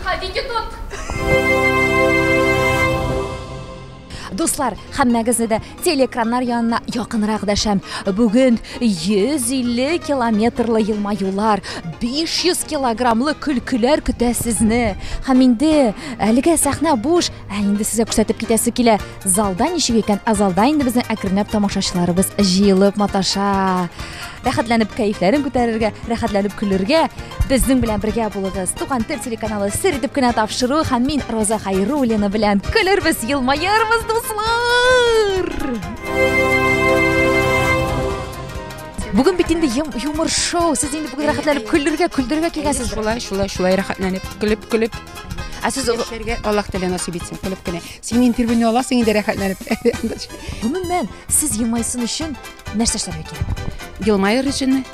ходите тут! Дуслар, һәммәгезне дә телеэкраннар янына якынрак дәшәм. Бүген 150 километрлы елмаюлар, 500 килограммлы көлкеләр көтә сезне. Һәм инде әлегә сәхнә буш, ә инде сезгә күрсәтеп китәсе килә. Залда ничек икән? Ә залда инде безнең әкренләп тамашачыларыбыз җыелып маташа. Рәхәтләнеп кәефләрен күтәрергә, рәхәтләнеп көлергә безнең белән бергә булыгыз. Туган тел телеканалы сер итеп кенә тапшыру һәм мин Роза Хайруллина белән көлербез, елмаербыз, дуслар! Бүген бит инде юмор шоу. Сез инде бүген рәхәтләнеп көлергә, көлдерергә килгәнсез. Шулай, шулай, шулай рәхәтләнеп, көлеп, көлеп. Ә сез яшәргә Аллаһ Тәгалә насыйп итсен, көлеп кенә. Син интервьюны аласың инде рәхәтләнеп. Гомумән, сез елмайсын өчен Нәрсә эшләргә кирәк? Елмаер өченме?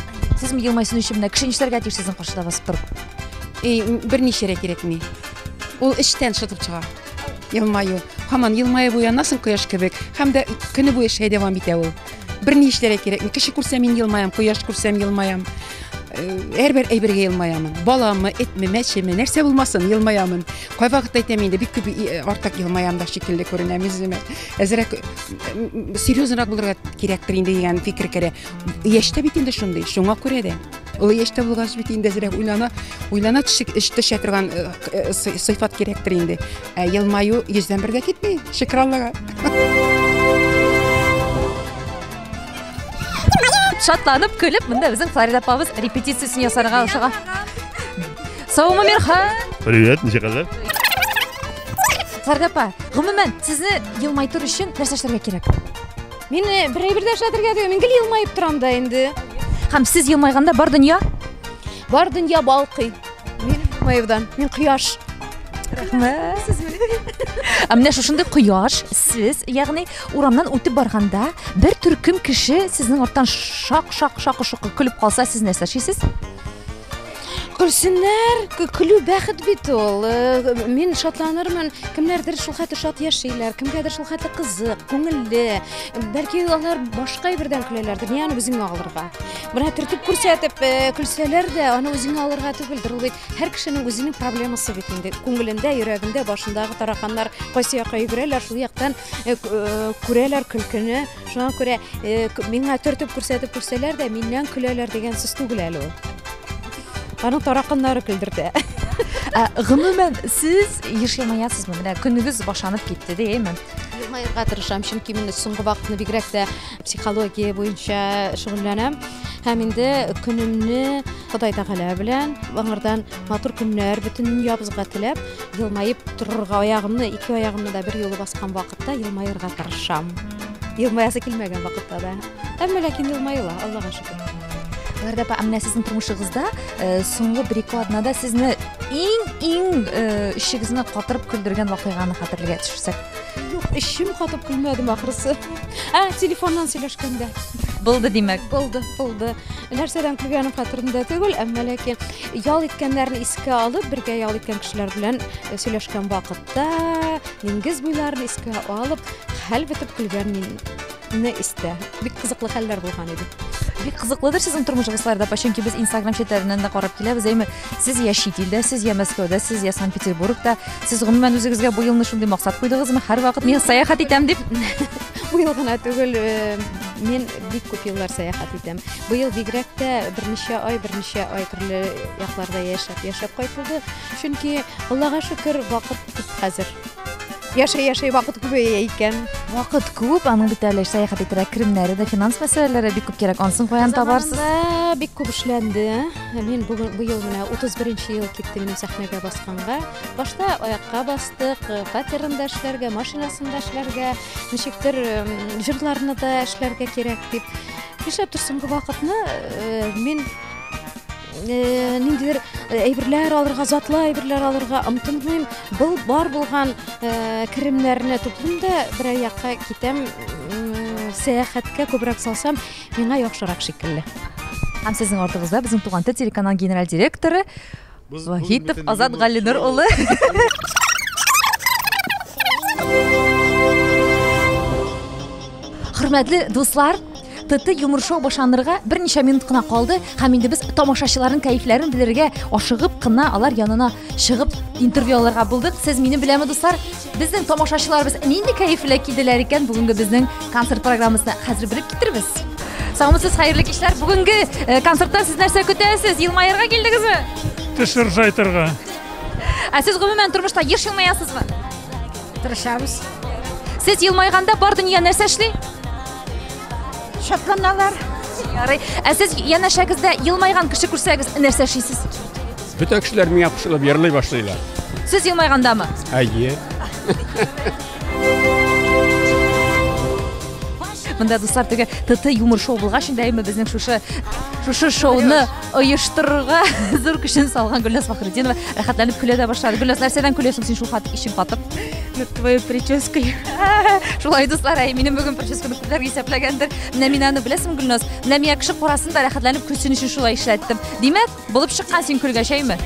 Сез елмайсын өчен менә кеше нишләргә тиеш сезнең каршыда басып торып? Эй, берничә дә кирәкми. Ул эчтән шытып чыга. Елмаю. Һаман елмаеп уянасың кояш кебек. Һәм дә көне буе шәй дәвам итә ул. Берни эшләргә кирәкми. Кеше күрсә мин елмаям, кояш күрсәм елмаям. Һәрбер әйбергә елмаямын. Баламы, этме, мәчеме, нәрсә булмасын, елмаямын. Кайвакытта әйтәм инде, бик күп артык елмаям да шикелле күренәм үземә. Әзрәк серьезныйрак булырга кирәктер инде дигән фикер керә. Яшьтә бит инде шундый, шуңа күрә дә. Олы яшьтә булгач бит инде әзрәк уйлана, уйлана төшә, төшә торган сыйфат кирәктер инде. Ә елмаю йөздән бер дә китми, шөкер Аллага. Шатланып, көлеп, монда безнең Флорида апабыз репетициясен ясарга ашыга. Саумы, Мирхан? Привет, ничек хәлләр? Флорида апа, гомумән, сезне елмайтыр өчен нәрсә эшләргә кирәк? Мине бер әйбер дә эшләтергә түгел, мин гел елмаеп торам да инде. Һәм сез елмайганда бар дөнья? Бар дөнья балкый. Мин елмаюдан, мин кояш. Рәхмәт. Ә менә шушындый кояш, сез, ягъни урамнан үтеп барганда, бер төркем кеше сезнең арттан шак-шак-шак шок көлеп калса, сез нәрсә эшлисез? Көлсеннәр, көлү бәхет бит ул. Э, мин шатланырмын, кемнәрдер шул хәтле шат яшиләр, кемгәдер шул хәтле кызык, күңелле. Бәлки алар башка әйбердән көләләрдер, ни аны үзеңә алырга. Менә төртеп күрсәтеп э, көлсәләр дә, аны үзеңә алырга түгелдер. Ул бит һәр кешенең үзенең проблемасы бит инде. Күңелендә, йөрәгендә, башындагы тараканнар кайсы якка йөгерәләр, шул яктан э, күрәләр көлкене. Шуңа күрә э, миңа төртеп күрсәтеп күрсәләр дә, миннән көләләр дигән сүз түгел әле ул. Аның тараканнары көлдертә. Ә, гомумән, сез еш елмаясызмы? Менә көнегез башланып китте, дияме? Елмаерга тырышам, чөнки мин соңгы вакытны бигрәк тә психология буенча шөгыльләнәм. Һәм инде көнемне Ходай Тәгалә белән, аңардан матур көннәр бөтен дөньябызга теләп, Елмаеп торырга аягымны, ике аягымны да бер юлы баскан вакытта елмаерга тырышам. Елмаясы килмәгән вакытта да. Әмма ләкин елмаела, Аллага шөкер. Вәрдә апа, ә менә сезнең тормышыгызда э, соңгы бер-ике атнада сезне иң-иң э, эчегезне катырып көлдергән вакыйганы хәтерлегә төшерсәк. Юк, эчем катып көлмәдем ахрысы. Ә, телефоннан сөйләшкәндә. Булды, димәк. Булды, булды. Нәрсәдән көлгәнем хәтеремдә түгел, әмма ләкин ял иткәннәрне искә алып, бергә ял иткән кешеләр белән э, сөйләшкән вакытта, диңгез буйларын искә алып, хәл бетеп көлгән минне истә. Бик кызыклы хәлләр булган иде. Бик кызыклыдыр сезнең тормышыгыз, Флорида апа, чөнки без Инстаграм челтәреннән дә карап киләбез, әйме, сез я чит илдә, сез я Мәскәүдә, сез я Санкт-Петербургта. Сез гомумән үзегезгә бу елны шундый максат куйдыгызмы? Һәрвакыт мин сәяхәт итәм дип. Бу ел гына түгел, э, мин бик күп еллар сәяхәт итәм. Быел бигрәк тә берничә ай, берничә ай төрле якларда яшәп, яшәп кайтылды. Чөнки Аллага шөкер, вакыт күп хәзер. Яшәй-яшәй вакыт күбәя икән. Вакыт күп, аның бит әле сәяхәт итәргә керемнәре дә, финанс мәсьәләләре бик күп кирәк. Анысын каян табарсыз? Заманында бик күп эшләнде. Мин бүген быел менә 31 ел китте минем сәхнәгә басканга. Башта аякка бастык, фатирын да эшләргә, машинасын да эшләргә, ничектер җырларны да эшләргә кирәк дип. Нишләптер соңгы вакытны мин ниндидер әйберләр алырга, затлы әйберләр алырга омтылмыйм. Был бар булган керемнәрне туплыйм да берәр якка китәм, сәяхәткә күбрәк салсам, миңа яхшырак шикелле. Һәм сезнең артыгызда безнең Туган тел телеканал генераль директоры Вахитов Азат Галинур улы. Хөрмәтле дуслар, ТТ юмор шоу башланырга берничә минут кына калды һәм инде без тамашачыларның кәефләрен белергә ашыгып кына алар янына чыгып интервью алырга булдык. Сез минем беләме, дуслар, безнең тамашачыларыбыз нинди кәеф белән килделәр икән бүгенге безнең концерт программасына хәзер белеп китербез. Саумысыз, хәерле кичләр. Бүгенге э, концерттан сез нәрсә көтәсез? Елмаерга килдегезме? Теш ыржайтырга. Ә сез гомумән тормышта еш елмаясызмы? Тырышабыз. Сез елмайганда бар дөнья нәрсә эшли? Шатланалар. Ярый. Ә сез янәшәгездә елмайган кеше күрсәгез, нәрсә эшлисез? Бөтә кешеләр миңа кушылып йырлый башлыйлар. Сез елмайгандамы? Әйе. Монда дуслар теге ТТ юмор шоу булгач инде әйме безнең шушы шушы шоуны оештырырга зур көчен салган Гөлназ Фахретдинова рәхәтләнеп көлә дә башлады. Гөлназ, нәрсәдән көләсең син шул хат ишең катып? Над твоей прической. Шулай дуслар, әй, минем бүген прическаны күпләр исәпләгәндер. Менә мин аны беләсең, Гөлназ, менә миңа кеше карасын да рәхәтләнеп көлсен өчен шулай эшләттем. Димәк, булып чыккан син көлгәч, әйме?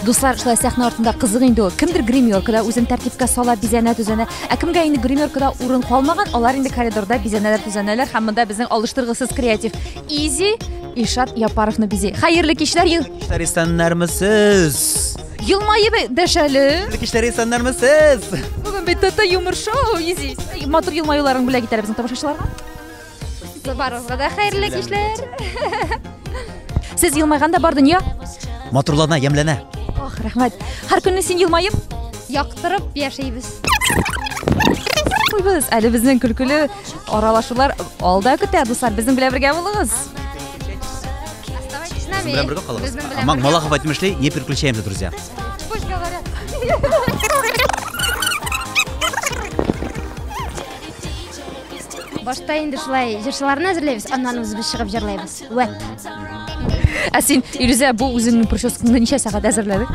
Дуслар, шулай сәхнә артында кызык инде ул. Кемдер гримеркада үзен тәртипкә сала, бизәнә, төзәнә. Ә кемгә инде гримеркада урын калмаган, алар инде коридорда бизәнәләр, төзәнәләр һәм монда безнең алыштыргысыз креатив Изи Илшат Япаровны бизи. Хәерле кичләр, ел... Кичләр исәннәрмесез? Елмаеп дәшәле. Хәерле кичләр исәннәрмесез? Бүген бит ТТ юмор шоу, Изи. Матур елмаюларың бүләк итәр безнең тамашачыларга. Барыгызга да хәерле кичләр. Сез елмайганда бар дөнья Матурлана, ямьләнә. Ох, рәхмәт. Һәр көнне син елмаеп Яктырып яшибез. Куйбыз. Әле безнең көлкеле аралашулар алда көтә, дуслар. Безнең белән бергә булыгыз. Оставайтесь с нами. Безнең белән бергә калыгыз. Безнең белән Мак бергә. Малахов әйтмешли, не переключаемся, друзья. Пусть говорят. Башта инде шулай җырчыларны әзерләйбез, аннан үзебез чыгып җырлайбыз. Вәт. Ә син, Илүзә, бу үзеңнең прическаңны ничә сәгать әзерләдең?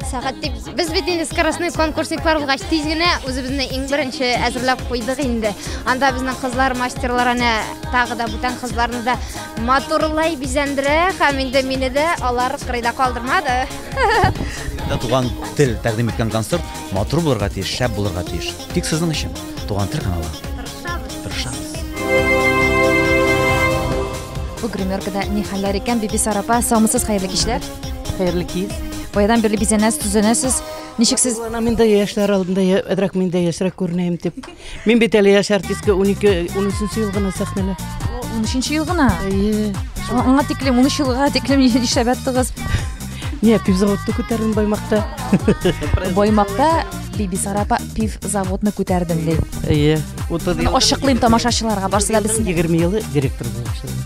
Сәгать дип, без бит инде скоростной конкурсниклар булгач, тиз генә үзебезне иң беренче әзерләп куйдык инде. Анда безнең кызлар, мастерлар әнә тагы да бүтән кызларны да матурлай бизәндерә һәм инде мине дә алар кырыйда калдырмады. Да Туган тел тәкъдим иткән концерт матур булырга тиеш, шәп булырга тиеш. Тик сезнең өчен Туган тел каналы. Тырышабыз. Тырышабыз. Бу гримеркада ни хәлләр икән, Бибисара апа, саумысыз, хәерле кичләр. Хәерле кич. Баядан бирле бизәнәсез, төзәнәсез. Ничек сез? Ана мин дә яшьләр алдында әзрәк мин дә яшьрәк күренәем дип. Мин бит әле яшь артистка 12, 13 ел гына сәхнәлә. 13 ел гына. Әйе. Аңа тиклем 13 елга тиклем нишләп яттыгыз? Не, пивзаводты күтәрдем Баймакта. Баймакта Бибисара апа пивзаводны күтәрдем ди. Әйе. 30 ел. Ачыклыйм тамашачыларга, барсы да белсен. 20 елы директор булып эшләдем.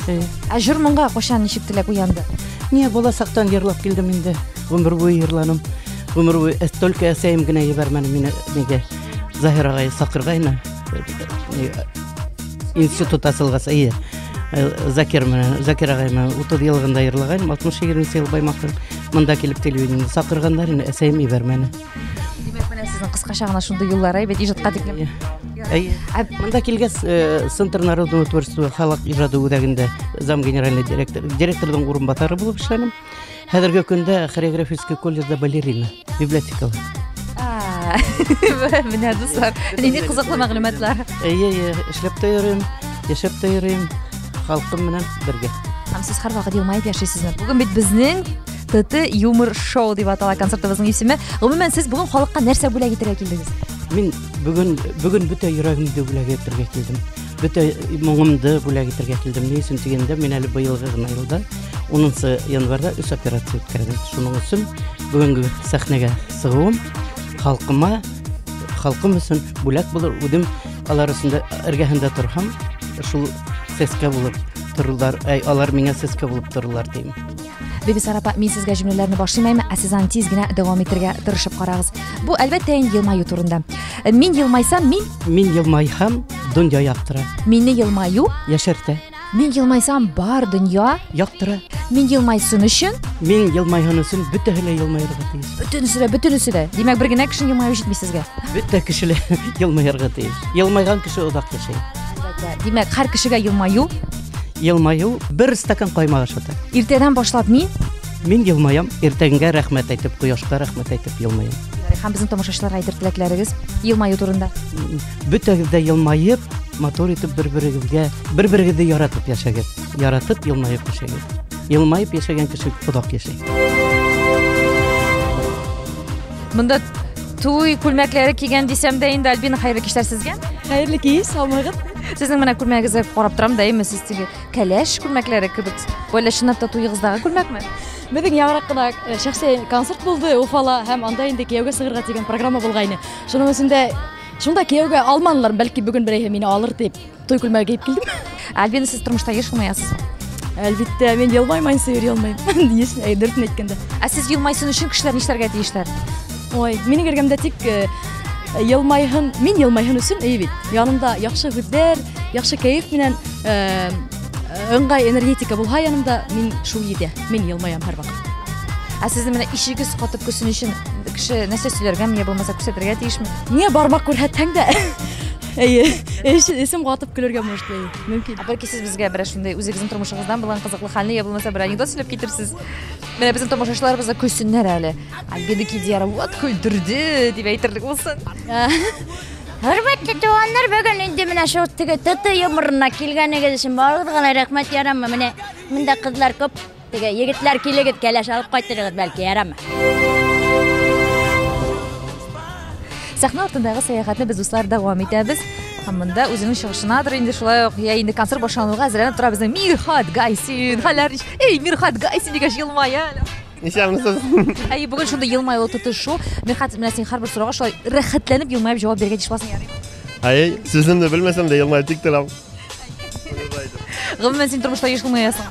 Әйе. Ә җыр моңга кайчан ничек теләк уянды? Не, балачактан йырлап килдем инде. Гомер буе йырладым. Гомер буе только әсәем генә җибәрмәде мине нигә. Заһир агай сакыргайны. Институт ачылгач, әйе. Закир менән, Закир агай менән 30 елгында йырлагайным, 60 ел Баймактан. Монда килеп телевидениедә сакырганнар инде, әсәем җибәрмәде. Димәк, менә сезнең кыскача гына шундый юллар әйбәт иҗатка тиклем. Әйе. Монда килгәч, Центр народного творчества халык иҗаты үзәгендә зам генеральный директор, директорның урынбасары булып эшләдем. Хәзерге көндә хореографический колледжда балерина, библиотекада. Менә дуслар, нинди кызыклы мәгълүматлар. Әйе, әйе, эшләп тә йөрим, яшәп тә йөрим, халкым белән бергә. Һәм сез һәрвакыт елмаеп яшисезме? Бүген бит безнең ТТ юмор шоу дип атала концертыбызның исеме. Гомумән, сез бүген халыкка нәрсә бүләк итәргә килдегез? Мин бүген бүген бөтә йөрәгемне бүләк итәргә килдем. Бөтә моңымны бүләк итәргә килдем. Ни өчен дигәндә, мин әле быелгы гына елда 10 январьда өч операция үткәрдем. Шуның өчен бүгенге сәхнәгә чыгуым халкыма, халкым өчен бүләк булыр. Үзем алар өстендә эргәһендә торһам, шул сескә булып торырлар. Әй, алар миңа сескә булып торырлар дим. Бибисара апа, мин сезгә җөмләләрне башлыйм, ә сез аны тиз генә дәвам итәргә тырышып карагыз. Бу әлбәттә инде елмаю турында. Мин елмайсам, мин Мин елмайһам, дөнья яктыра. Мине елмаю Яшәртә. Мин елмайсам, бар дөнья яктыра. Мин елмайсын өчен Мин елмайган өчен бөтәһе лә елмаерга тиеш. Бөтенесе дә, бөтенесе дә. Димәк, бер генә кешенең елмаюы җитми сезгә. Бөтә кеше лә елмаерга тиеш. Елмайган кеше озак яшәй. Әлбәттә. Димәк, һәр кешегә елмаю Елмаю бер стакан каймак ашата. Иртәдән башлап мин Мин елмаям, иртәнгә рәхмәт әйтеп, кояшка рәхмәт әйтеп елмаям. Һәм безнең тамашачыларга әйтер теләкләрегез елмаю турында. Бөтәгез дә елмаеп, матур итеп бер-берегезгә, бер-берегезне яратып яшәгез. Яратып, елмаеп яшәгез. Елмаеп яшәгән кеше озак яши. Монда туй күлмәкләре кигән дисәм дә инде, Альбина, хәерле кичләр сезгә. Хәерле кич, саумыгыз. Сезнең менә күлмәгегезгә карап торам да, әйме, сез теге кәләш күлмәкләре кебек. Бу әллә чынлап та туегыздагы күлмәкме? Безнең яңарак кына э, шәхси концерт булды Уфала һәм анда инде кияүгә чыгарга дигән программа булгайны. Шуның өчен дә шунда кияүгә алмадылар, бәлки бүген берәйһе мине алыр дип туй күлмәге киеп килдем. Альбина, сез тормышта еш елмаясызмы? Әлбәттә, мин елмаймайынча йөри алмыйм. Дөресен э, дөресен әйткәндә. Ә сез елмайсын өчен кешеләр нишләргә тиешләр? Ой, минем эргәмдә тик э, елмайһын, мин елмайһын өчен әйе бит. Янымда яхшы һүзләр, яхшы кәеф белән э, ыңгай энергетика булһа янымда, мин шул җитә. Мин елмаям һәрвакыт. Ә сезнең менә ишегез катып көлсен өчен кеше нәрсә сөйләргәме, я булмаса күрсәтергә тиешме? Миңа бармак күрсәтсәң дә, әйе, эшем катып көлергә может, әйе, мөмкин. Ә бәлки сез безгә берәр шундый үзегезнең тормышыгыздан булган кызыклы хәлне я булмаса бер анекдот сөйләп китерсез. Менә безнең тамашачыларыбыз да көлсеннәр әле. Альбина Кидиярова вот көлдерде дип әйтерлек булсын. Хөрмәтле туганнар, бүген инде менә шул теге ТТ юморына килгәнегез өчен барыгызга да рәхмәт, ярамы? Менә монда кызлар күп. Теге егетләр килегез, кәләш алып кайтырыгыз бәлки, ярамы? Сәхнә артындагы сәяхәтне без дуслар дәвам итәбез. Һәм монда үзенең чыгышынадыр инде шулай ук, я инде концерт башлануга әзерләнеп тора безнең Мирхат Гайсин. Хәлләр ничек? Эй, Мирхат Гайсин дигәч елмая әле. Исәнмесез. Әй, бүген шундый елмаюлы тотышу. Мирхат, менә син һәрбер сорауга шулай рәхәтләнеп елмаеп җавап бирергә тиеш буласың, ярыймы? Әй, сүземне белмәсәм дә елмаеп тик торам. Гомумән, син тормышта еш елмаясың.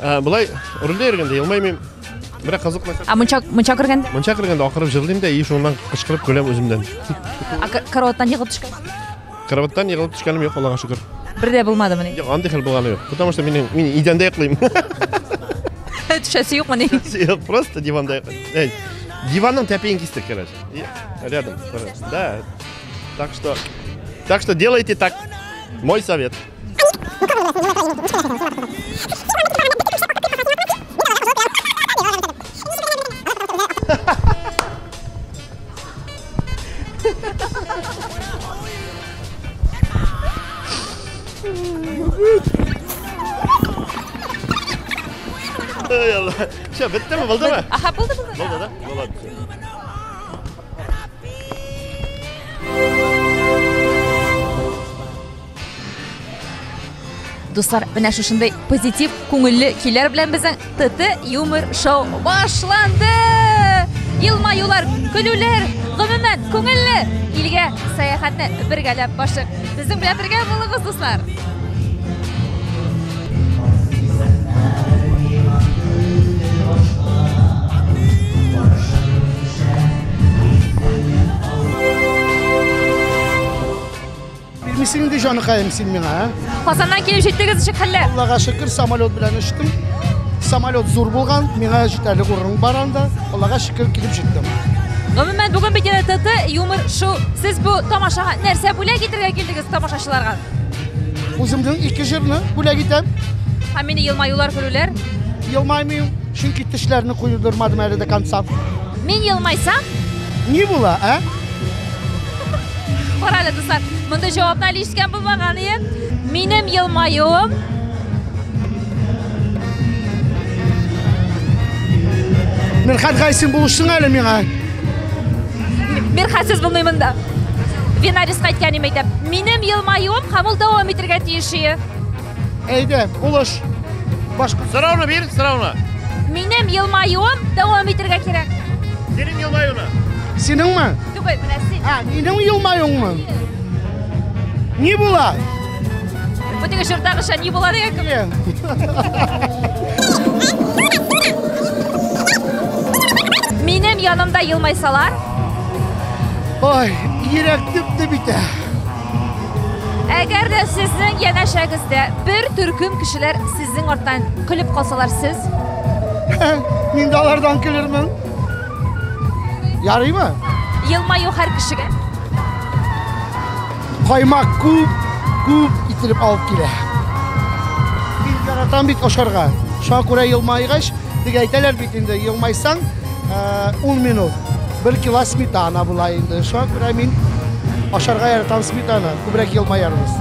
Ә, болай рульдә йөргәндә елмаймыйм. Менә кызык нәрсә. Ә мунча мунча кергәндә? Мунча кергәндә акырып җырлыйм да, и шуннан кычкырып көләм үземнән. Ә караваттан егылып төшкән? Караваттан егылып төшкәнем юк, Аллага шөкер. Бер дә булмадымыни? Юк, андый хәл булганы юк. Потому что мин мин идәндә йоклыйм. Төшәсе юкмыни? Юк, просто диванда йоклыйм. Эй, диванның тәпиен кистек, короче. Рядом. Да. Так что, так что делайте так. Мой совет. Эй, Алла. Все, беттеме, булдымы? Аха, булды, булды. Булды, да? Булды. Дуслар, менә шушындый позитив, күңелле көйләр белән безнең ТТ юмор шоу башланды. Елмаюлар, көлүләр, гомумән, күңелле илгә сәяхәтне бергәләп башык. Безнең белән бергә булыгыз, дуслар. Бирмисең инде җаныкаем син миңа, ә? Казаннан килеп җиттегез, ничек хәлләр? Аллага шөкер, самолет белән очтым. Самолет зур булган, миңа җитәрлек урын бар анда. Аллага шөкер, килеп җиттем. Гомумән, бүген бит инде ТТ юмор шоу. Сез бу тамашага нәрсә бүләк итәргә килдегез тамашачыларга? Үземнең ике җырны бүләк итәм. Һәм мине елмаюлар, көлүләр. Елмаймыйм, чөнки тешләрне куйдырмадым әле до конца. Мин елмайсам? Ни була, ә? Кара әле, дуслар, мондый җавапны әле ишеткән булмаган ие. Минем елмаюым Мирхат Гайсин булышсың әле миңа. Мирхатсыз булмый монда. Винарис кайткан им әйтәм. Минем елмаюым һәм ул дәвам итәргә тиеш ие. Әйдә, булыш. Башка. Сорауны бир, сорауны. Минем елмаюым дәвам итәргә кирәк. Синең елмаюны. Синеңме? Түгел, менә син. А, минем елмаюыңмы? Ни була? Бу теге чортагыча ни була дигән кебек. Минем янымда елмайсалар? Ой, йөрәк дөп-дөп итә. Әгәр дә сезнең янәшәгездә бер төркем кешеләр сезнең арттан көлеп калсалар, сез? Мин дә алардан көлермен. Ярыймы? Елмаю һәр кешегә. Каймак күп, күп ителеп алып килә. Мин яратам бит ашарга. Шуңа күрә елмайгач, дип әйтәләр бит инде, елмайсаң, 10 минут. 1 кило сметана була инде. Шуңа күрә мин ашарга яратам сметана, күбрәк елмаярбыз.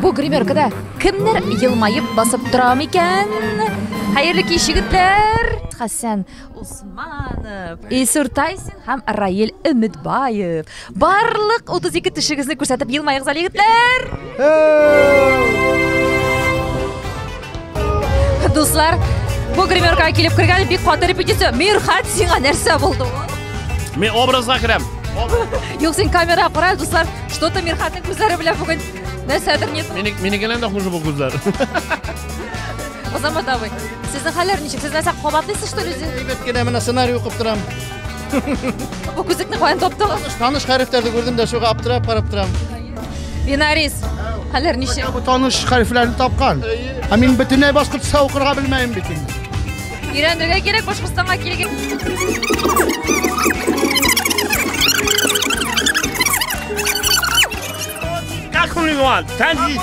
Бу гримеркада кемнәр елмаеп басып тора микән? Хәерле кич, егетләр! Хәсән Усманов, Илсур Тайсин һәм Раил Өметбаев. Барлык 32 тешегезне күрсәтеп елмаегыз әле, егетләр! Дуслар, бу гримеркага килеп кергән бик каты репетиция. Мирхат, сиңа нәрсә булды ул? Мин образга керәм. Юк, син камера кара, дуслар, что-то Мирхатның күзләре белән бүген нәрсәдер не то. Минекеннән дә хуже бу күзләр. Азамат абый, сезнең хәлләр ничек? Сез нәрсә кабатлыйсыз, что ли, үзе? Әйбәт кенә менә сценарий укып торам. Бу күзлекне каян таптыгыз? Таныш хәрефләрне күрдем дә шуга аптырап карап торам. Винарис, хәлләр ничек? Бу таныш хәрефләрне тапкан. Ә мин бөтенләй башкортча укырга белмәем бит инде. Өйрәнергә кирәк Башкортстанга килгән. Как у него? Танзи.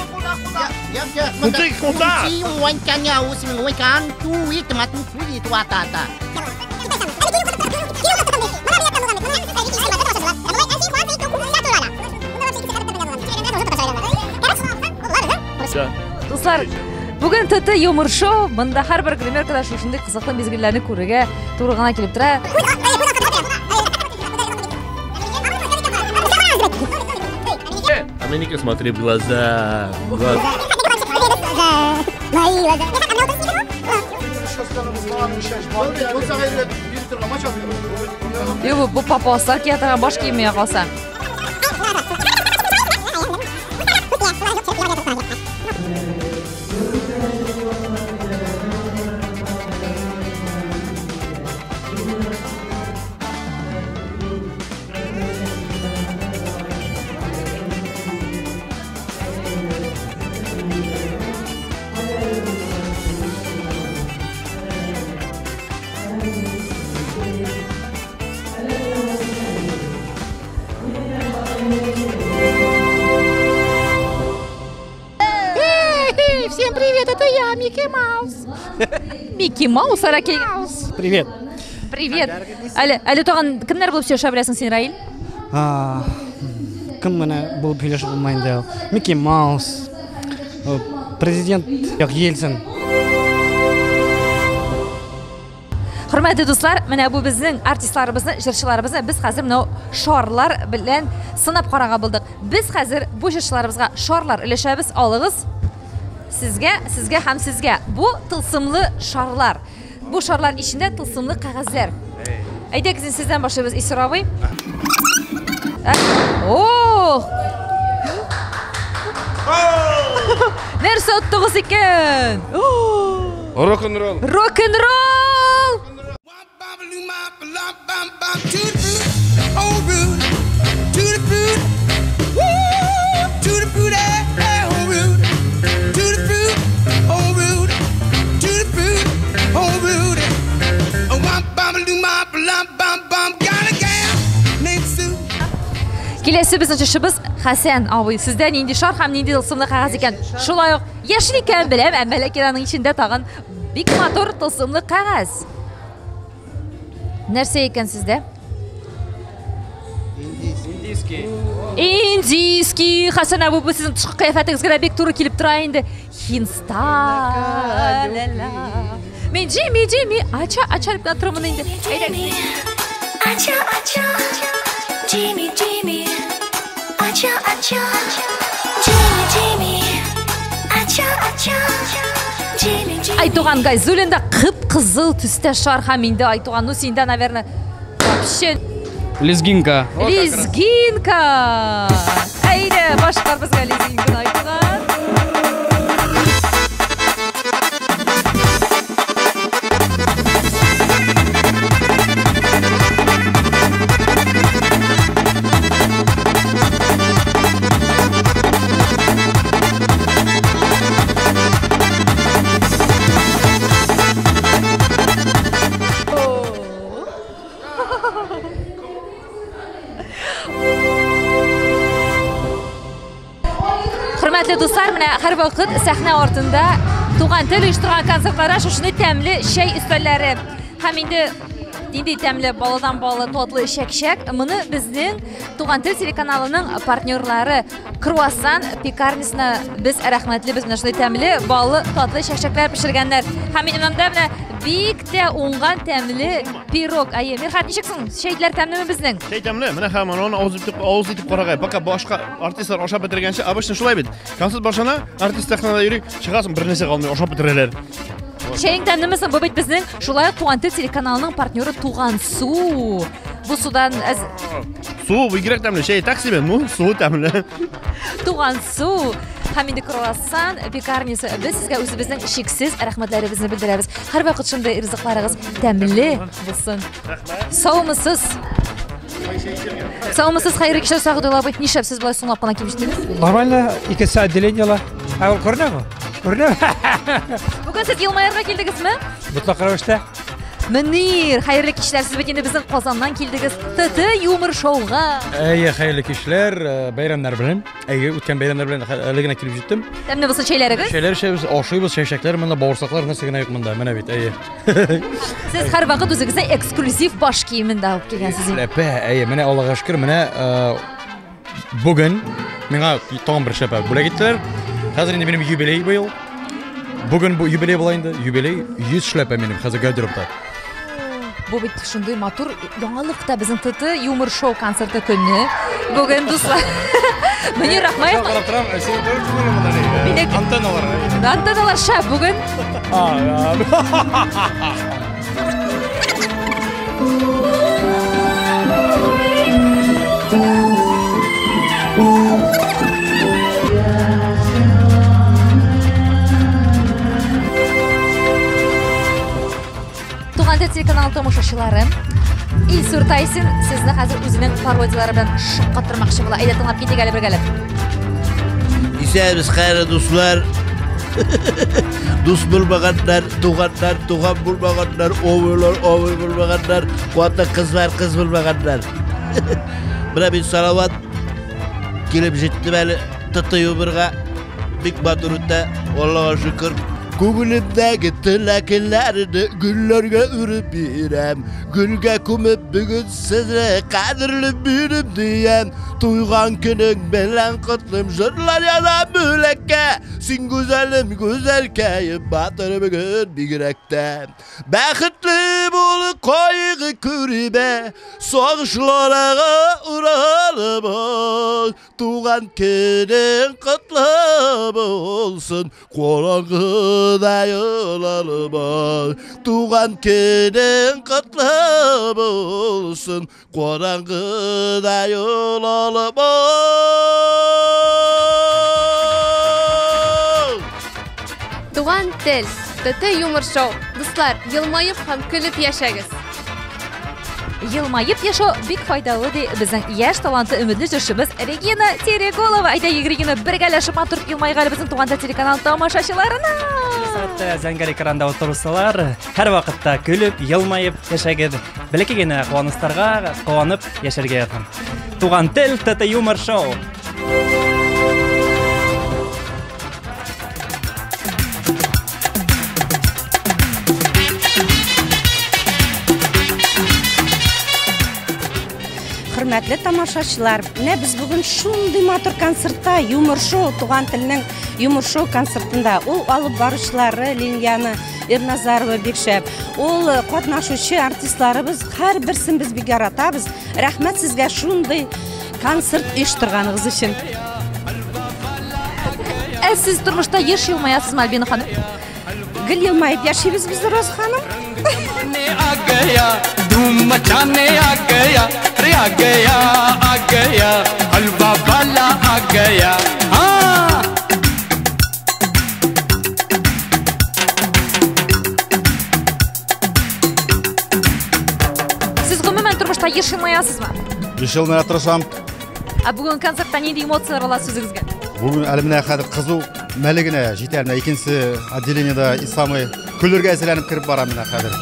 Дуслар, бүген ТТ юмор шоу, монда һәрбер гримеркада шушындый кызыклы мизгелләрне күрергә туры гына килеп тора. А мне смотри в глаза. Юк, бу папуаслар кия торган баш киеме калса. Всем привет, это я, Микки Маус. Микки Маус, Аракей. Привет. Привет. Әле, әле тагын кемнәр булып сөйләшә беләсең син, Раил? Кем менә булып сөйләшеп булмый инде? Микки Маус, президент Ельцин. Хөрмәтле дуслар, менә бу безнең артистларыбызны, җырчыларыбызны без хәзер менә шарлар белән сынап карарга булдык. Без хәзер бу җырчыларыбызга шарлар өләшәбез. Алыгыз. Сезгә, сезгә һәм сезгә. Бу тылсымлы шарлар. Бу шарлар эчендә тылсымлы кәгазьләр. Әйдәгез, сездән башлыйбыз, Исур абый. Ох! Нәрсә оттыгыз икән? Рок-н-ролл. Рок-н-ролл! Киләсе безнең чышыбыз Хәсән абый. Сездә нинди шар һәм нинди тылсымлы кәгазь икән? Шулай ук яшел икән беләм, әмма ләкин аның эчендә тагын бик матур тылсымлы кәгазь. Нәрсә икән сездә? Индийский. Индийский. Хәсән абый, бу сезнең тышкы кыяфәтегезгә дә бик туры килеп тора инде. Хинстан. Мин Джимми, Джимми, ача, ача дип кенә торамын инде. Әйдәгез. Ача, ача, Джимми, Джимми, ача, ача, Джимми, Джимми, ача, ача, Джимми, Джимми. Айтуган Гайзуллин да кып-кызыл төстә шар һәм инде Айтуган, ну синдә, наверное, вообще Лезгинка. Лезгинка. Әйдә, башкар безгә лезгинканы, Айтуган. Хөрмәтле дуслар, менә һәрвакыт сәхнә артында туган тел оештырган концертларда шушындый тәмле чәй өстәлләре Һәм инде нинди тәмле баладан баллы татлы чәкчәк. Моны безнең Туган тел телеканалының партнерлары Круассан пекарнясына без рәхмәтлебез. Менә шундый тәмле баллы татлы чәкчәкләр пешергәннәр. Һәм инде монда менә бик тә уңган тәмле пирог. Әйе, Мирхат, ничек соң? Чәйләр тәмлеме безнең? Чәй тәмле. Менә һәм аны авыз итеп, авыз итеп карагай. Пока башка артистлар ашап бетергәнче, обычно шулай бит. Концерт башлана, артист сәхнәдә йөри, чыгасың, бер нәрсә калмый, ашап бетерәләр. Чәең тәмлеме соң? Бу бит безнең шулай ук Туган тел телеканалының партнеры Туган су. Бу судан әз... Су бигрәк тәмле. Чәй так себе, ну, су тәмле. Туган су. Һәм инде круассан пекарнясы. Без сезгә үзебезнең чиксез рәхмәтләребезне белдерәбез. Һәрвакыт шундый ризыкларыгыз тәмле булсын. Саумысыз? Саумысыз, хәерле кичләр, Сәгыйдулла абый. Нишләп сез болай соңлап кына килеп җиттегез? Нормально, икенче отделениелар. Ә ул күренәме? Күренәме? Бүген сез елмаерга килдегезме? Мотлак рәвештә. Мөнир, хәерле кичләр. Сез бит инде безнең Казаннан килдегез. ТТ юмор шоуга. Әйе, хәерле кичләр, бәйрәмнәр белән. Әйе, үткән бәйрәмнәр белән әле генә килеп җиттем. Тәмле булсын чәйләрегез. Чәйләр эчәбез, ашыйбыз, чәчәкләр монда, бавырсаклар, нәрсә генә юк монда. Менә бит, әйе. Сез һәрвакыт үзегезнең эксклюзив баш киемен дә алып килгәнсез. Шляпә, әйе, менә Аллага шөкер, менә бүген миңа тагын бер шляпә бүләк иттеләр. Хәзер инде минем юбилей быел. Бүген бу юбилей була инде, юбилей 100 шляпә минем хәзер гардеробта. Бу бит шундый матур яңалык та безнең ТТ юмор шоу концерты көне. Бүген дуслар. Мөнир Рахмаев. Карап торам, син тоже күңелле монда ни? Антенналар. Антенналар шәп бүген. Туган тел телеканалы тамашачылары, Илсур Тайсин сезне хәзер үзенең пародияләре белән шаккатырмакчы була. Әйдә тыңлап китик әле бергәләп. Исәнбез, хәерле дуслар. Дус булмаганнар, туганнар, туган булмаганнар, абыйлар, абый булмаганнар, хатын кызлар, кыз булмаганнар. Менә мин Салават килеп җиттем әле ТТ юморга. Бик матур үтә, Аллага шөкер. Күңелемдәге теләкләрне гөлләргә үреп бирәм. Гөлгә күмеп бүген сезне кадерле минем диям. Туйган көнең белән котлыйм, җырлар язам бүләккә. Син гүзәлем, гүзәлкәем, батыр бүген бигрәк тә. Бәхетле бул, кайгы күрмә, сагышларга уралып, туган көнең котлы булсын, караңгыда юл алма. Туган көнең котлы булсын, караңгыда юл алма. Туган тел, ТТ юмор шоу. Дуслар, елмаеп һәм көлеп яшәгез. Елмаеп яшәү бик файдалы ди безнең яшь талантлы өметле җырчыбыз Регина Тереголова. Әйдә, Регина, бергәләшеп матур елмайык әле безнең Туган тел телеканалы тамашачыларына. Сәгатьтә зәңгәр экранда утыручылар һәрвакытта көлеп, елмаеп яшәгез. Бәләкәй генә куанычларга куанып яшәргә язсын. Туган тел ТТ юмор шоу. Хөрмәтле тамашачылар, менә без бүген шундый матур концертта, юмор шоу, Туган телнең юмор шоу концертында. Ул алып баручылары Лилияна Ирназарова бик шәп. Ул катнашучы артистларыбыз, һәрберсен без бик яратабыз. Рәхмәт сезгә шундый концерт оештырганыгыз өчен. Ә сез тормышта еш елмаясызмы, Альбина ханым? Гел елмаеп яшибез без, Роза ханым. आ गया धूम मचाने आ गया, अरे आ गया, आ गया हलवा वाला आ गया। हाँ Сез гомумән тормышта еш елмаясызмы? Еш елмая тырышам. Ә бүген концертта нинди эмоцияләр аласыз үзегезгә? Бүген әле менә хәзер кызу мәле генә җитә. Менә икенче отделениедә и самый көлергә әзерләнеп кереп барам менә хәзер.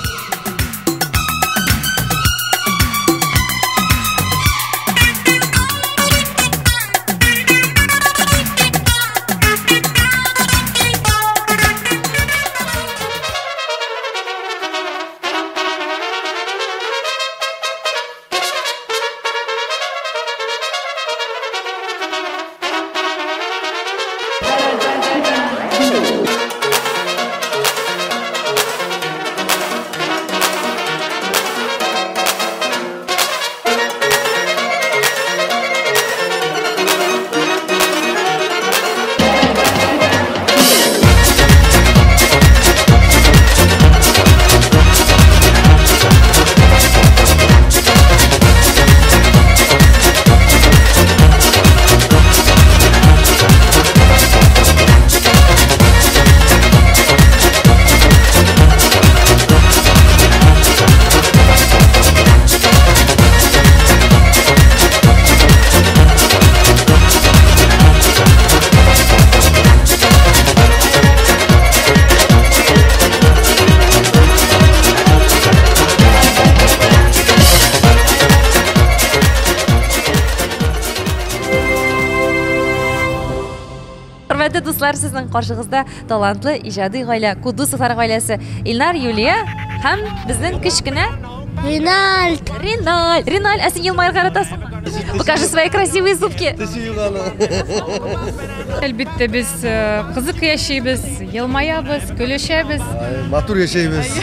Дуслар, сезнең каршыгызда талантлы иҗади гаилә, Кудусовлар гаиләсе. Илнар, Юлия һәм безнең кечкенә Риналь. Риналь. Риналь, ә син елмаерга яратасыңмы? Покажи свои красивые зубки. Әлбәттә, без э, кызык яшибез, елмаябыз, көлешәбез. Матур яшәйбез.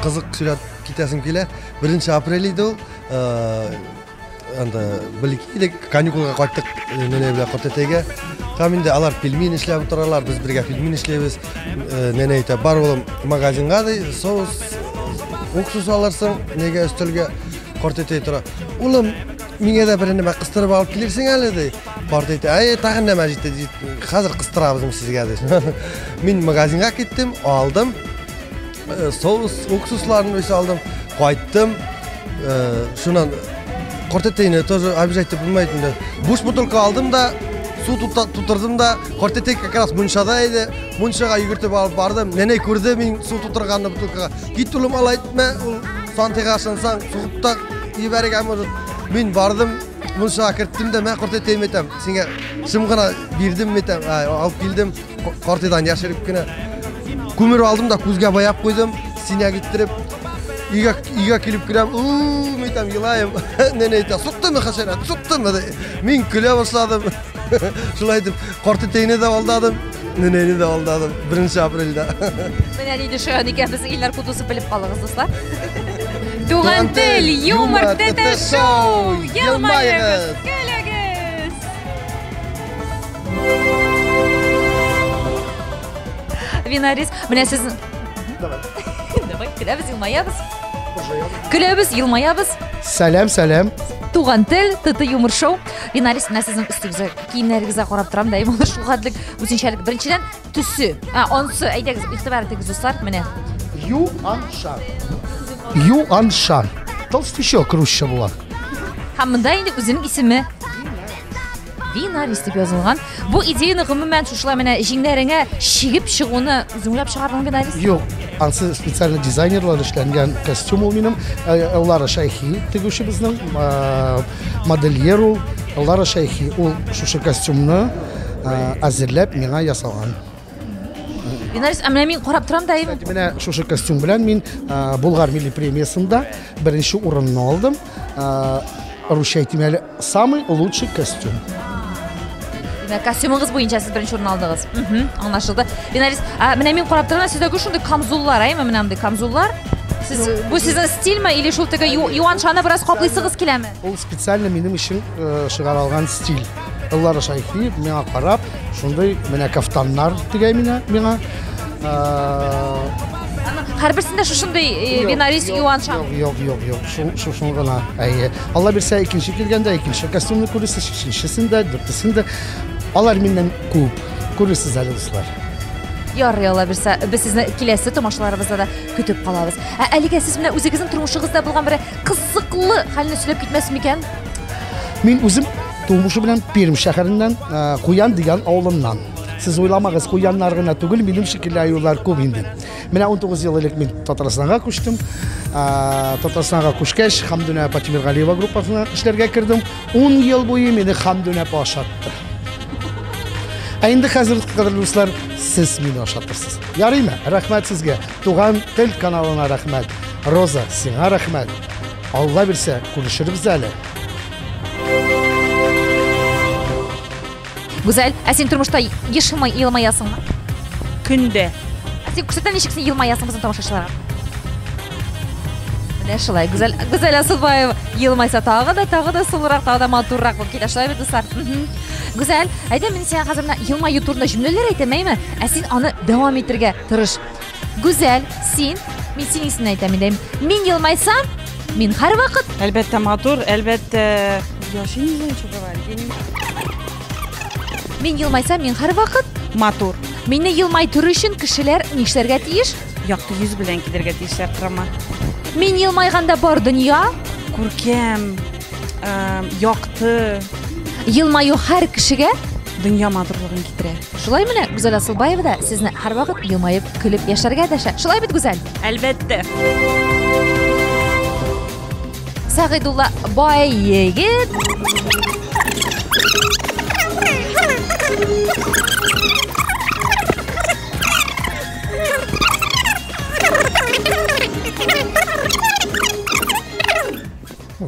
Кызык сөйләп китәсем килә. 1 апрель иде ул. Э, анда бәләкәй идек, каникулга кайттык э, нәнәй белән картәтәйгә. Һәм инде алар пельмень эшләп утыралар, без бергә пельмень эшләйбез. Э, нәнәй әйтә, бар улым магазинга ди, соус, уксус алырсың, нигә өстәлгә картәтәй тора. Улым, миңа да бер нәмә кыстырып алып килерсең әле ди. Картәтәй, әй, тагын нәмә җитте, хәзер кыстырабыз мин сезгә ди. Мин магазинга киттем, алдым. Э, соус, уксусларын үзе алдым. Кайттым. Э, шуннан картәтәйне тоже обижать итеп булмый инде. Буш бутылка алдым да, су тутырдым да, картәтәй как раз мунчада иде. Мунчага йөгертеп алып бардым. Нәнәй күрде мин су тутырганны бутылкага. Кит улым, алай итмә, ул сантыйга ышансаң, сугып та җибәрергә может. Мин бардым, мунчага керттем дә, мә картәтәем әйтәм, сиңа шым гына бирдем әйтәм, алып килдем, картыйдан яшереп кенә. Күмер алдым да күзгә баяп куйдым, синяк иттереп. Өйгә, өйгә килеп керәм, у, мин там елаем. Нәнә әйтә, суктымы хәшәрәт, суктымы? Мин көлә башладым. Шулай итеп, картәтәйне дә алдадым, нәнәйне дә алдадым. 1 апрельдә. Менә нинди шаян икән безнең Илнар Кудусов белеп калыгыз, дуслар. Туган тел, юмор, ТТ шоу! Елмаегыз, көлегез! Винарис, менә сез Давай. Давай, көләбез, елмаябыз. Көләбез, елмаябыз. Сәлам, сәлам. Туган тел, ТТ юмор шоу. Винарис, менә сезнең өстегезгә, киемнәрегезгә карап торам да, моны шул хәтлек үзенчәлек. Беренчедән, төсе. А, ансы, әйдәгез, игътибар итегез, дуслар, менә. Юаншан. Юаншан. Толстячок русча була. Һәм монда инде үзенең исеме Винарис дип язылган. Бу идеяны гомумән шушылай менә җиңнәреңә чигеп чыгуны үзең уйлап чыгардың Винарис? Юк, ансы специально дизайнерлар эшләнгән костюм ул минем. Э, Лара Шәйхи тегүче безнең, э, модельер ул. Лара Шәйхи ул шушы костюмны э, әзерләп миңа ясалган. Винарис, ә менә мин карап торам да Кстати, менә шушы костюм белән мин Булгар милли премиясендә беренче урынны алдым. Русча әйтим әле, самый лучший костюм. Димәк, костюмыгыз буенча сез беренче урын алдыгыз. Аңлашылды. Винарис, ә менә мин карап торам, сездә шундый камзуллар, әйме, менә мондый камзуллар. Сез бу сезнең стильме или шул теге юаншаны бераз каплыйсыгыз киләме? Ул специально минем өчен э, чыгарылган стиль. Эллара Шәйхиев миңа карап, шундый менә кафтаннар тегә миңа, миңа. Э, Һәрберсендә шушындый э, Винарис юаншан. Юк, юк, юк, шул шушын гына. Әйе. Алла бирсә, икенче килгәндә икенче костюмны күрерсез, өченчесен дә, дүртесен дә. Алар миннән күп. Күрерсез әле, дуслар. Ярый, Алла бирсә, без сезне киләсе тамашаларыбызда да көтеп калабыз. Ә әлегә сез менә үзегезнең тормышыгызда булган бер кызыклы хәлне сөйләп китмәс микән? Мин үзем тумышы белән Пермь шәһәреннән, э, Куян дигән авылыннан. Сез уйламагыз, куяннар гына түгел, минем шикелле аюлар күп инде. Менә 19 ел элек мин Татарстанга күчтем. Э, Татарстанга күчкәч, Хамдүнә апа Тимергалиева группасына эшләргә кердем. 10 ел буе мине Хамдүнә апа ашатты. Ә инде хәзер, кадерле дуслар, сез мине ашатырсыз. Ярыймы? Рәхмәт сезгә. Туган тел каналына рәхмәт. Роза, сиңа рәхмәт. Алла бирсә, күрешербез әле. Гүзәл, ә син тормышта еш елмаясыңмы? Көндә. Ә син күрсәтә ничек син елмаясың безнең тамашачыларга? Менә шулай, Гүзәл, Гүзәл Асылбаева елмайса тагы да, тагы да сылурак, тагы да матуррак булып китә. Шулай бит, дуслар? Гүзәл, әйдә мин сиңа хәзер менә елмаю турында җөмләләр әйтәм, әйме? Ә син аны дәвам итәргә тырыш. Гүзәл, син, мин синең исемеңне әйтәм инде. Мин елмайсам, мин һәрвакыт. Әлбәттә, матур, әлбәттә. Я вообще не знаю, что говорить. Я не... Мин елмайсам, мин һәрвакыт матур. Мине елмайтыр өчен кешеләр нишләргә тиеш? Якты йөз белән килергә тиешләр торама. Мин елмайганда бар дөнья күркәм, якты. Елмаю һәр кешегә дөнья матурлыгын китерә. Шулай менә Гүзәл Асылбаева да сезне һәрвакыт елмаеп, көлеп яшәргә дәшә. Шулай бит, Гүзәл? Әлбәттә. Сәгыйдулла бай егет.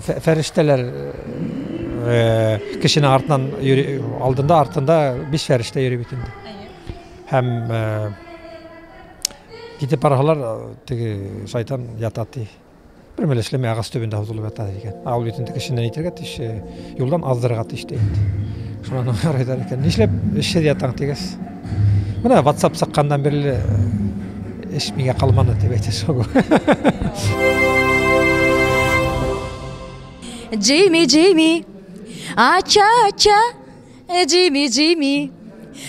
Фәрештәләр кешенең артыннан йөри, алдында, артында биш фәрештә йөри бит инде. Һәм китеп баралар, теге шайтан ята ди. Бер мәле эшләмәй агач төбендә һузылып ята икән. Ә ул бит инде кешене әйтергә тиеш, юлдан аздырырга тиеш ди инде. Шуннан карыйлар икән. Нишләп эшсез ятаң дигәч. Менә WhatsApp чыкканнан бирле эш миңа калмады дип әйтә шул. Джимми, Джимми, ача, ача, Джимми, Джимми,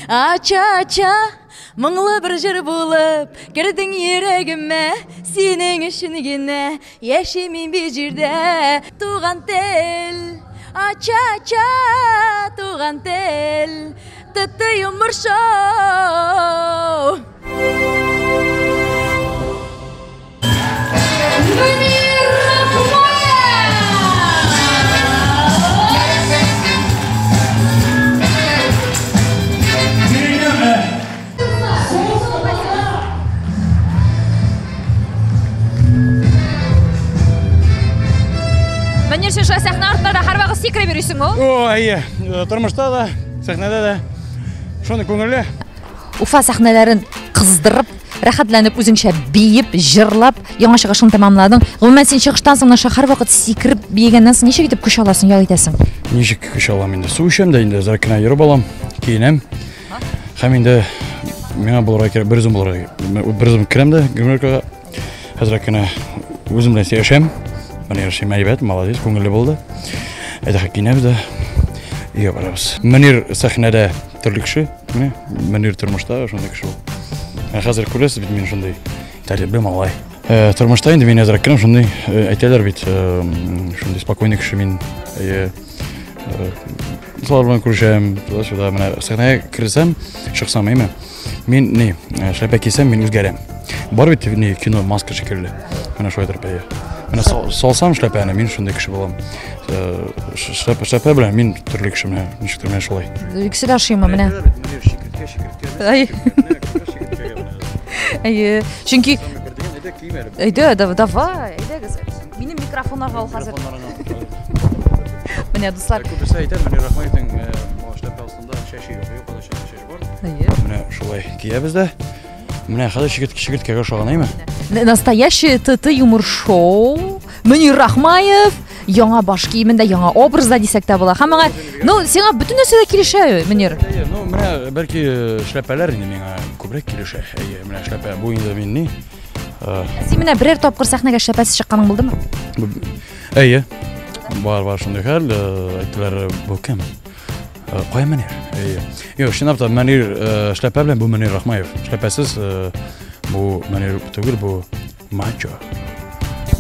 ача, ача, моңлы бер җыр булып кердең йөрәгемә, синең өчен генә яшим мин бит җирдә. Туган тел, ача, ача, туган тел, тотты юмор шоу. Мөнир, син шулай сәхнә артында да һәрвакыт сикереп йөрисең ул? О, әйе, тормышта да, сәхнәдә дә. Шуны күңелле. Уфа сәхнәләрен кыздырып, рәхәтләнеп үзеңчә биеп, җырлап, яңа чыгышың тәмамладың. Гомумән, син чыгыштан соң наша һәрвакыт сикереп биегәннән соң ничек итеп көч аласың, ял итәсең? Ничек көч алам инде? Су эчәм дә инде, әзрәк кенә йөреп алам, киенәм. Һәм инде миңа булырга кирәк, бер үзем булырга кирәк. Бер үзем керәм дә гримеркага, әзрәк кенә үзем белән сөйләшәм. Менә яшим әйбәт, молодец, күңелле булды. Әйдә, киенәбез дә өйгә барабыз. Мөнир сәхнәдә төрле кеше, менә Мөнир тормышта шундый кеше ул. Ә хәзер күрәсез бит, мин шундый тәртипле малай. Тормышта инде мин әзрәк кенә шундый, әйтәләр бит, шундый спокойный кеше мин. Әйе, дуслар белән күрешәм, туда-сюда. Менә сәхнәгә керсәм, чыксам, әйме, мин ни, шляпа кисәм, мин үзгәрәм. Бар бит ни кино маска шикелле. Менә шулай торып, әйе. Менә салсам шляпаны, мин шундый кеше булам. Шляпа белән мин төрле кеше, менә ничектер менә шулай. Икесе дә ошыймы менә? Әйе, чөнки Әйдә, давай, әйдәгез. Минем микрофоннарга ул хәзер. Менә, дуслар. Күбесе әйтә, Мөнир Рахмаевның шляпа астында чәче юк, юк, анда чәч бар. Әйе. Менә шулай киябез дә. Менә хәзер чикерткәгә ошаган, әйме? Настоящий ТТ юмор шоу. Мөнир Рахмаев яңа баш киемендә, яңа образда дисәк тә була. Һәм аңа, ну, сиңа бөтен нәрсә дә килешә, Мөнир. Әйе, ну, менә бәлки шляпәләр инде миңа күбрәк килешә. Әйе, менә шляпә, бу инде мин ни? Син менә берәр тапкыр сәхнәгә шляпәсез чыкканың булдымы? Әйе. Бар, бар шундый хәл, әйттеләр, бу кем? Кая Мөнир? Әйе. Юк, чынлап та Мөнир шляпә белән бу Мөнир Рахмаев. Шляпәсез бу Мөнир түгел, бу мачо.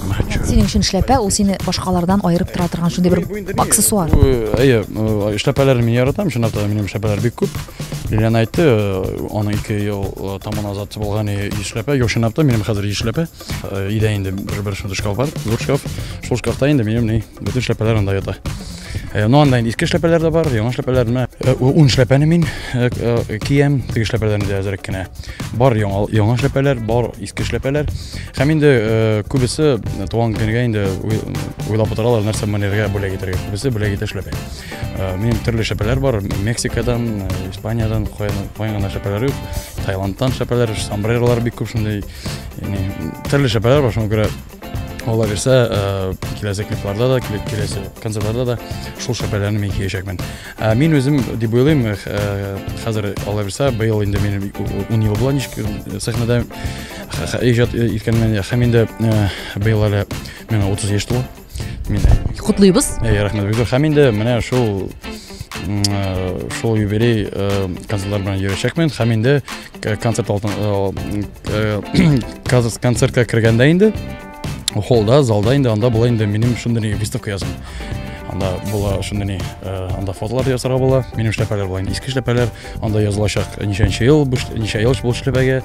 Мачо. Синең өчен шляпә ул сине башкалардан аерып тора торган шундый бер аксессуар. Әйе, шляпәләрне мин яратам, чынлап та минем шляпәләр бик күп. Лилиана әйтте, аның 2 ел таман азат булган шляпә. Юк, чынлап та минем хәзер шляпә. Өйдә инде бер шундый шкаф бар, зур шкаф. Шул шкафта инде минем ни, бөтен шляпәләр анда ята. Ну, анда инде иске шляпәләр дә бар, яңа шляпәләр. Менә 10 шляпәне мин киям, теге шляпәләрне дә әзрәк кенә. Бар яңа шляпәләр, бар иске шляпәләр. Һәм инде күбесе туган көнгә инде уйлап утыралар, нәрсә Мөниргә бүләк итәргә. Күбесе бүләк итә шляпә. Минем төрле шляпәләр бар, Мексикадан, Испаниядән, каян гына шляпәләр юк. Таиландтан шляпәләр, сомбреролар бик күп шундый. Төрле шляпәләр бар, шуңа күрә Алла бирсә, киләсе клипларда да, киләсе концертларда да шул шляпәләрне мин киячәкмен. Мин үзем дип уйлыйм, хәзер Алла бирсә, быел инде минем 10 ел була ничек сәхнәдә иҗат иткәнемә, һәм инде быел әле миңа 30 яшь тула. Мин котлыйбыз. Әйе, рәхмәт бик зур. Һәм инде менә шул юбилей концертлар белән йөрәчәкмен. Һәм инде концерт алтын, концертка кергәндә инде холлда, залда инде анда була инде минем шундый выставка ясыйм. Анда була шундый ни, анда фотолар ясарга була. Минем шляпәләр була инде, иске шляпәләр. Анда язылачак ничәнче ел, ничә ел бу шляпәгә.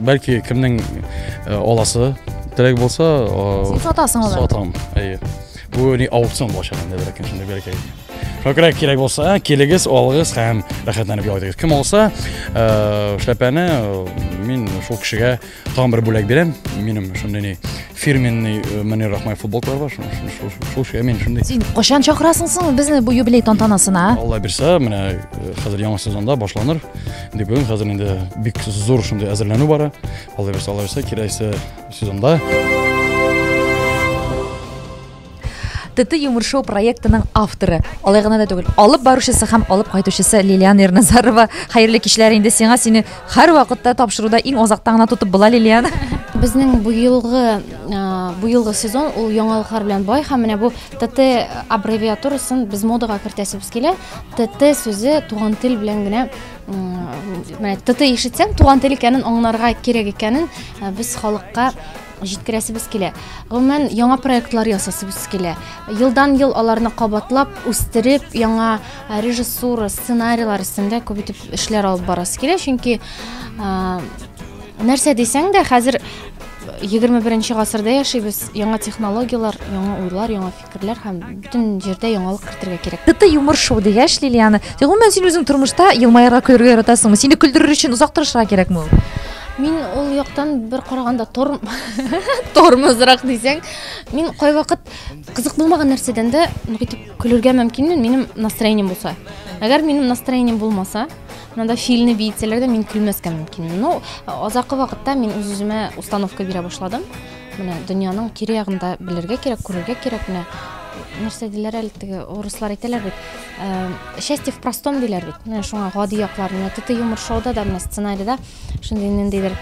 Бәлки кемнең аласы теләк булса, Син сатасың аларны. Сатам, әйе. Бу ни аукцион булачак инде, ләкин шундый бәлки. Шуңа күрә кирәк булса, килегез, алыгыз һәм рәхәтләнеп ял итегез. Кем алса, шляпәне, мин шул кешегә тагын бер бүләк бирәм. Минем шундый ни фирменный Мөнир Рахмаев футболкалар бар, шул шул мин шундый. Син кайчан чакырасың соң безне бу юбилей тантанасына? Алла бирсә, менә хәзер яңа сезонда башланыр. Дип уйлыйм, хәзер инде бик зур шундый әзерләнү бара. Алла бирсә, Алла бирсә, киләсе сезонда. ТТ Юмор Шоу проектының авторы, алай гына да түгел, алып баручысы һәм алып кайтучысы Лилиана Ирназарова. Хәерле кичләр инде сиңа, сине һәр вакытта тапшыруда иң азакта гына тотып була, Лилиана. Безнең бу елгы бу елгы сезон ул яңалыклар белән бай һәм менә бу ТТ аббревиатурасын без модага кертәсебез килә. ТТ сүзе туган тел белән генә менә ТТ ишетсәң, туган тел икәнен аңларга кирәк икәнен без халыкка җиткерәсебез килә. Гомумән, яңа проектлар ясасыбыз килә. Елдан ел аларны кабатлап, үстереп, яңа режиссура, сценарийлар өстендә күп итеп эшләр алып барасы килә, чөнки нәрсә дисәң дә, хәзер 21 гасырда яшибез, яңа технологияләр, яңа уйлар, яңа фикерләр һәм бөтен җирдә яңалык кертергә кирәк. ТТ юмор шоу дигәч, Лилиана, син гомумән син үзең тормышта елмаерга, көлергә яратасыңмы? Сине көлдерер өчен озак тырышырга кирәкме ул? Мин ул яктан бер караганда тор тормозрак дисәң, мин кайвакыт кызык булмаган нәрсәдән дә нык итеп көлергә мөмкинмен, минем настроением булса. Әгәр минем настроением булмаса, монда фильны биетсәләр дә мин көлмәскә мөмкинмен. Ну, азакы вакытта мин үз-үземә установка бирә башладым. Менә дөньяның кире ягын да белергә кирәк, күрергә кирәк. Менә нәрсә диләр әле теге урыслар әйтәләр бит. Счастье в простом диләр бит. Менә шуңа гади яклар. Менә ТТ юмор шоуда да менә сценарийда шундый ниндидер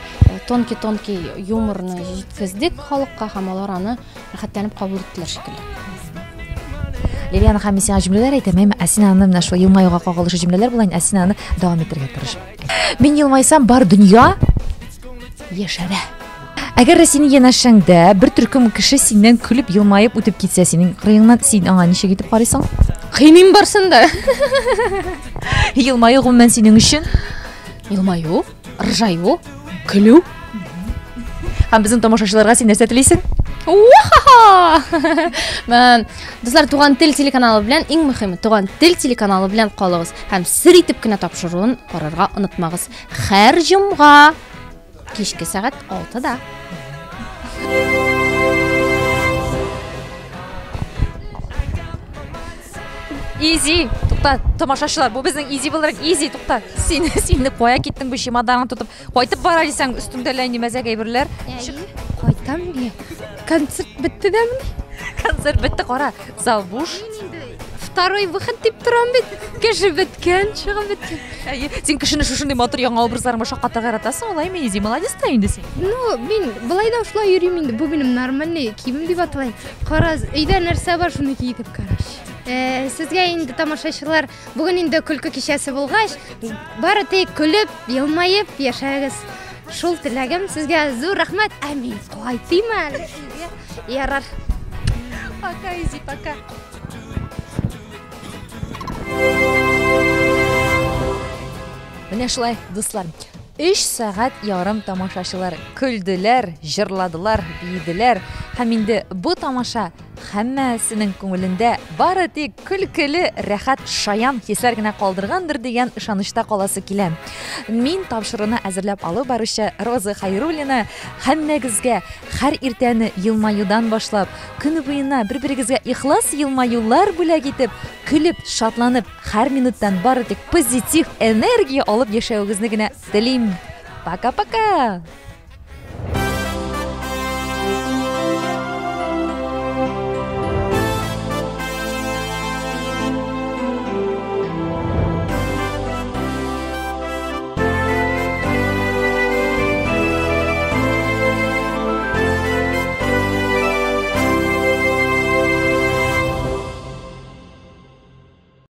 тонкий-тонкий юморны җиткездек халыкка һәм алар аны рәхәтләнеп кабул иттеләр шикелле. Лилиана һәм мин сиңа җөмләләр әйтәм, әйме? Ә син аны менә шулай елмаюга кагылышы җөмләләр була инде, ә син аны дәвам итәргә тырыш. Мин елмайсам, бар дөнья яшәрә. Әгәр дә синең янәшәңдә бер төркем кеше синнән көлеп, елмаеп үтеп китсә, синең кырыеңнан син аңа ничек итеп карыйсың? Кыймыйм барсын да. Елмаю гомумән синең өчен? Елмаю, ржаю, көлү. Һәм безнең тамашачыларга син нәрсә телисең? Уха! Дуслар, Туган тел телеканалы белән иң мөһиме, Туган тел телеканалы белән калыгыз һәм сер итеп кенә тапшыруын карарга онытмагыз. Һәр җомга кичке сәгать 6-да. Изи, тукта, тамашачылар, бу безнең изи булыр, изи, тукта. Син, син кая киттең бу чемоданыңны тотып? Кайтып бара дисәң, өстеңдә әллә нинди мәзәк әйберләр. Кайтам бит. Концерт бетте дәме? Концерт бетте, кара, зал буш. Второй выход дип торам бит. Кеше беткән, чыгып беткән. Әйе, син кешене шушындый матур яңа образларыңа шаккатырга яратасың, алаймы, Изи? Молодец та инде син. Ну, мин былай да шулай йөрим инде. Бу минем нормальный киемем дип аталайм. Кара, өйдә нәрсә бар, шуны кидем, короче. Сезгә инде тамашачылар, бүген инде көлке кичәсе булгач, бары тик көлеп, елмаеп яшәгез. Шул теләгем сезгә зур рәхмәт. Ә мин кайтыйм әле өйгә. Ярар. Пока, Изи, пока. Менә шулай, дуслар. 3 сәгать ярым тамашачылар көлделәр, җырладылар, биеделәр. Һәм инде бу тамаша һәммәсенең күңелендә бары тик көлкеле, рәхәт, шаян хисләр генә калдыргандыр дигән ышанычта каласы килә. Мин тапшыруны әзерләп алып баручы Роза Хайруллина һәммәгезгә һәр иртәне елмаюдан башлап, көне буена бер-берегезгә ихлас елмаюлар бүләк итеп, көлеп, шатланып, һәр минуттан бары тик позитив энергия алып яшәвегезне генә телим. Пока-пока!